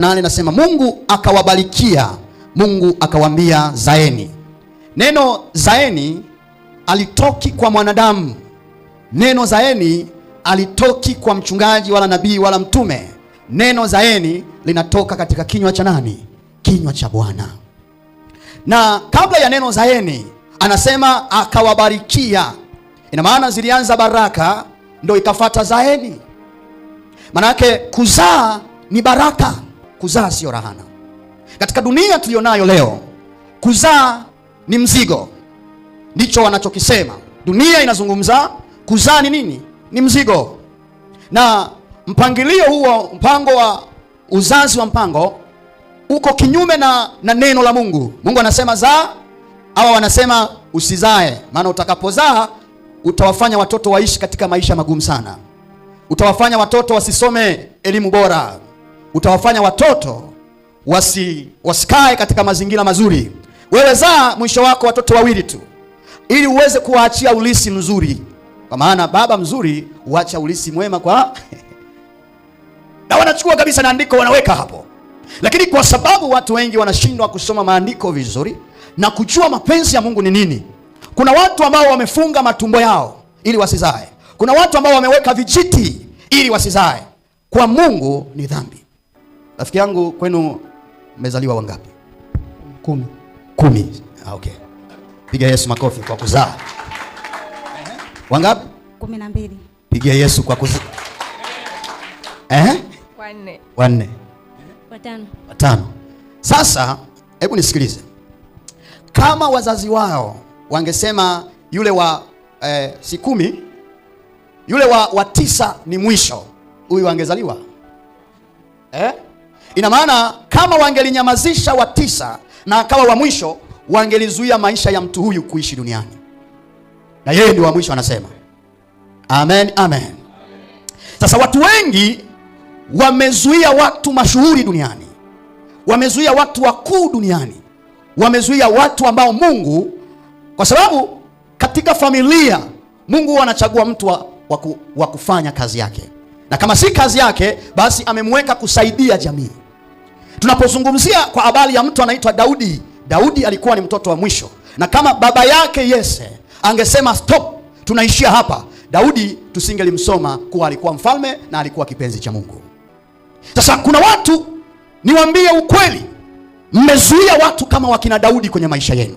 8 nasema Mungu akawabarikia, Mungu akawaambia zaeni. Neno zaeni alitoki kwa mwanadamu. Neno zaeni alitoki kwa mchungaji wala nabii wala mtume. Neno zaeni linatoka katika kinywa cha nani? Kinywa cha Bwana. Na kabla ya neno zaeni anasema akawabarikia. Ina maana zilianza baraka ndo ikafata zaeni. Manake kuzaa ni baraka, kuzaa sio rahana. Katika dunia tuliyonayo leo, kuzaa ni mzigo, ndicho wanachokisema. Dunia inazungumza kuzaa ni nini? Ni mzigo. Na mpangilio huo, mpango wa uzazi wa mpango uko kinyume na neno la Mungu. Mungu anasema zaa, hawa wanasema usizae, maana utakapozaa utawafanya watoto waishi katika maisha magumu sana, utawafanya watoto wasisome elimu bora, utawafanya watoto wasikae katika mazingira mazuri. Wewe zaa, mwisho wako watoto wawili tu, ili uweze kuwaachia ulisi mzuri, kwa maana baba mzuri huacha ulisi mwema kwa na wanachukua kabisa na andiko wanaweka hapo. Lakini kwa sababu watu wengi wanashindwa kusoma maandiko vizuri na kujua mapenzi ya Mungu ni nini, kuna watu ambao wamefunga matumbo yao ili wasizae. Kuna watu ambao wameweka vijiti ili wasizae. Kwa Mungu ni dhambi. Rafiki yangu, kwenu mmezaliwa wangapi? 10. 10. Ah, okay. Piga Yesu makofi kwa kuzaa. Wangapi? 12. Piga Yesu kwa kuzaa. 4. 4. 5. 5. Sasa hebu nisikilize. Kama wazazi wao wangesema yule wa si 10, yule wa 9 ni mwisho, huyu angezaliwa? Ina maana kama wangelinyamazisha wa 9 na akawa wa mwisho, wangelizuia maisha ya mtu huyu kuishi duniani. Na yeye ndio wa mwisho anasema. Amen, amen. Sasa watu wengi wamezuia watu mashuhuri duniani, wamezuia watu wakuu duniani, wamezuia watu ambao Mungu, kwa sababu katika familia Mungu huwa anachagua mtu wa kufanya kazi yake, na kama si kazi yake basi amemweka kusaidia jamii. Tunapozungumzia kwa habari ya mtu anaitwa Daudi, Daudi alikuwa ni mtoto wa mwisho, na kama baba yake Yese angesema stop, tunaishia hapa, Daudi tusingelimsoma kuwa alikuwa mfalme na alikuwa kipenzi cha Mungu. Sasa kuna watu, niwaambie ukweli, mmezuia watu kama wakina Daudi kwenye maisha yenu.